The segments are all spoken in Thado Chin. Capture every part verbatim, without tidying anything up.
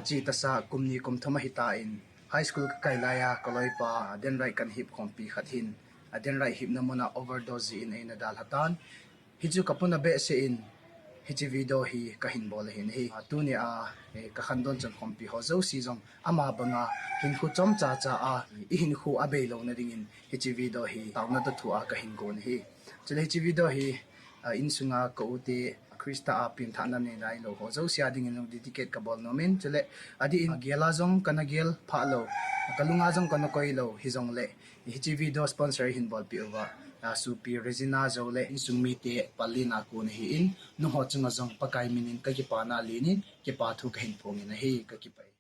Hiche tasa kum ni kum thum ahitan, high school kakai laiya kaloipa, a, dendrite kana hip khompi khat hin, a, dendrite hipna muna overdose jeh in eina dalhatan. Hichu kapuna behseh in, hiche video hi kahin bol ahin ahi. A, tunia, e, kakhandon chonkhompi ho jouse jong ama banga hinkho chomcha cha a, i hinkho abei louna dingin hiche video hi taona toh thua kahin gon ahi. Chule hiche video hi, a, insunga ka ute Christa a pengthahna nei nailou ho jouse a dingin jong dedicate kabol nomin. Chule adeh in, a, gel a jong kana gel phah lou, kalunga jong kana koi lou hijongle, hiche video sponsor eihin bolpeh uva, a, sopi Regina Zou le insung mite pallena kon ahin, nangho chunga jong Pakai minin kakipana lenin, kipa thu kahin phongin ahi, kakipah e.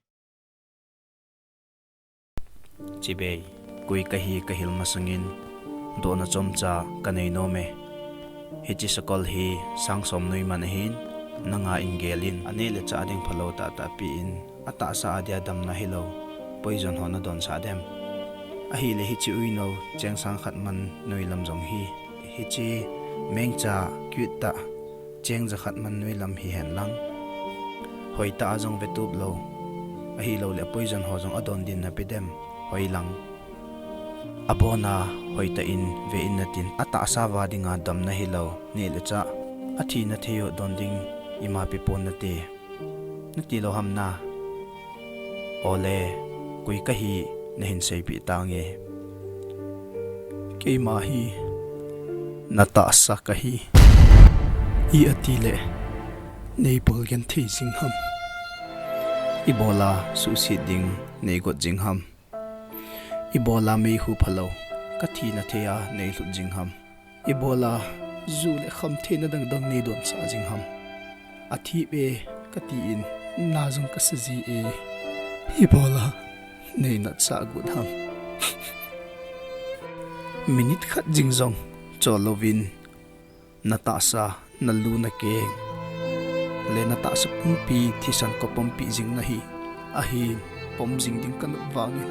Chibai, koi kahi kahil masangin, dohna chomcha kanei nome. Hiche sakol hi sang som nuiman ahin, nanga in gelin, aneh le chah ding phalou tahtah pen, atahsa a dia damna hilou, poison ho nadonsah dem? Ahile hiche uinou, cheng sang khat man nuilam jong hi, hiche mengcha cute tah, cheng jakhat man nuilam hihen lang. Hoitah a jong vetup lou, ahilouleh poison ho jong adon din nape dem? Hoilang. Abona hoitah in ve in natin, atahsa va dinga damna hilou, neh le chah, athina thei ho don ding ima pe pon nate, nati lou ham na? Ole, koi kahi nahin seipeh tange. Keima hi natahsa kahi. I atile, neibol genthei jing ham? Ibola suhset ding neigot jing ham? Ibola meikhu phalou, kathina thei a neilhut jing ham? Ibola ju le khamtheina dangdang neidonsah jing ham? Athip e katin, na jong kasa ji e. Ibola neinatsah got ham? Minute khat jing jong chol louvin, natahsa, nalu nakeng le natahsa pumpi thisan kapompi jing nahi. Ahin, pom jing ding kanop vangin,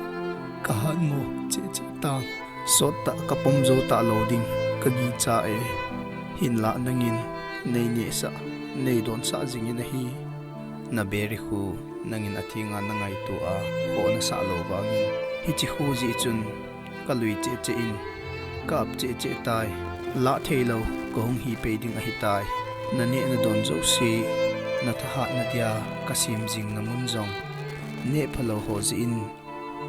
kahatmo cheh cheh tan. Sottah kapom jou talou ding kagicha e. Hinlah nangin neinehsah, neidonsah jingin ahi. Naberi khu nangin athenga nangaito a, khoh nasah lou vangin, hiche khu jeh chun kalui cheh cheh in, ka-ap cheh cheh tai. Lah theilou kahung hipei ding ahitai. Naneh nadon jouse, nathahatna dia kasem jing namun jong, neh phalou ho jeh in,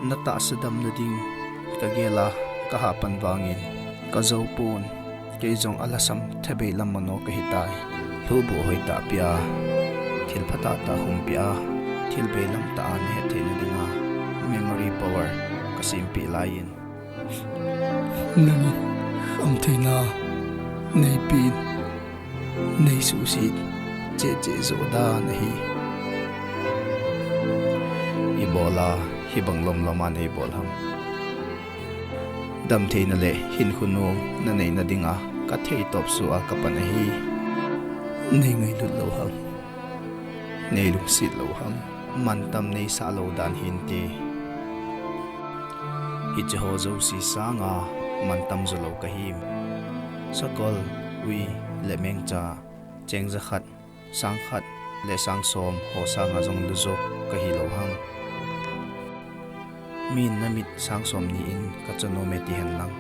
natahsa damna ding kagel a kahahpan vangin, kajou pon. Kei jong alhasam thabei lam mano kahitai. Lhuhbuh hoitah pea, thil phatah tah humpeh a, thil beilam tah a nahet theina dinga memory power kasempeh laiyin, nangin khamtheina neipen, neisuhset cheh cheh joh dan ahi. Ibola hibang lomlom a neibol ham? Damtheina le hinkho nom naneina dinga kathei topsuh a kapan ahi. Neingailut lou ham? Neilungset lou ham? Mantam neisah lou dan hinte. Hiche ho jouse sanga mantam jo lou kahim. Sakol, ui, le mengcha, cheng jakhat, sang khat le sang som ho sanga jong lujo kahilou ham? Min namit sang somni in kacho nome tihen lang,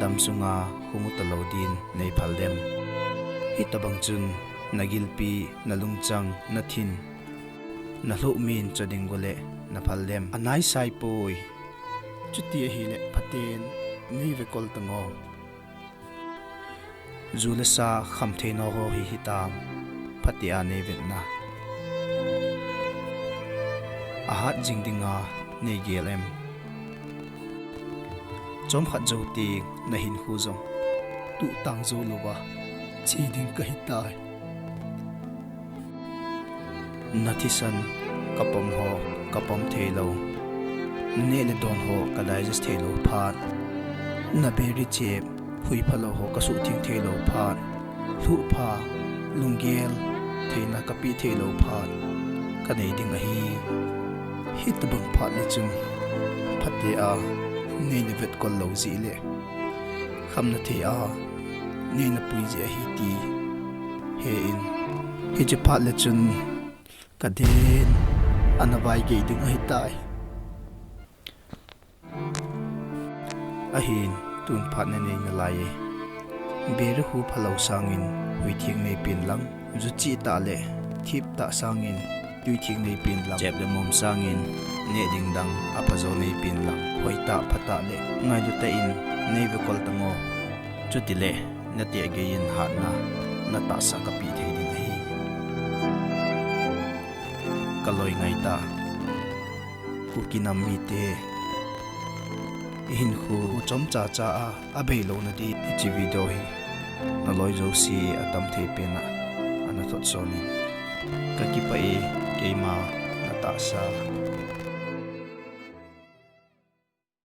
damsunga hung u talou din neiphal dem? Hitobang chun nagilpi, nalungchang, nathin, nalhoh min cho ding gole naphal dem? Anaisai poi. Chuti ahile phaten neive kol tango. Ju le sa khamtheina ho hi hitam, phatea neivetna? Ahat jing dinga neigel em? Chomkhat jou teng nahinkho jong tuhtang jou louva che ding kahitai. Nathisan kapom ho kapom theilou, naneh le don ho ka digest theilou phat, naberi chep, huiphalou ho kasuhtheng theilou phat, lhuhpha, lunggel, theina kapeh theilou phat kanei ding ahi. Hitobang phat le chun phatea neina vetkol lou jeh le khamna thei a neina pui jeh ahi ti he in, hiche phat le chun kaden, ana vaigei ding ahitai. Ahin, tun phat nanei nalai e. Bere hu phalou sangin, hui theng neipen lang, ju chih tah le thip tah sangin, tui theng neipen lang, chep le mom sangin, neh ding dang aphajo neipen lang, hoitah phatah le ngailutah in neive kol tan o. Chutile nateh geiyin hatna natahsa kapeh thei ding ahi. Kaloi ngaitah Kuki nam mite, ihinkho chomcha cha a abeilouna di hiche video hi naloi jouse atam thei pen a ana thot son in, kakipah e. Keima natahsa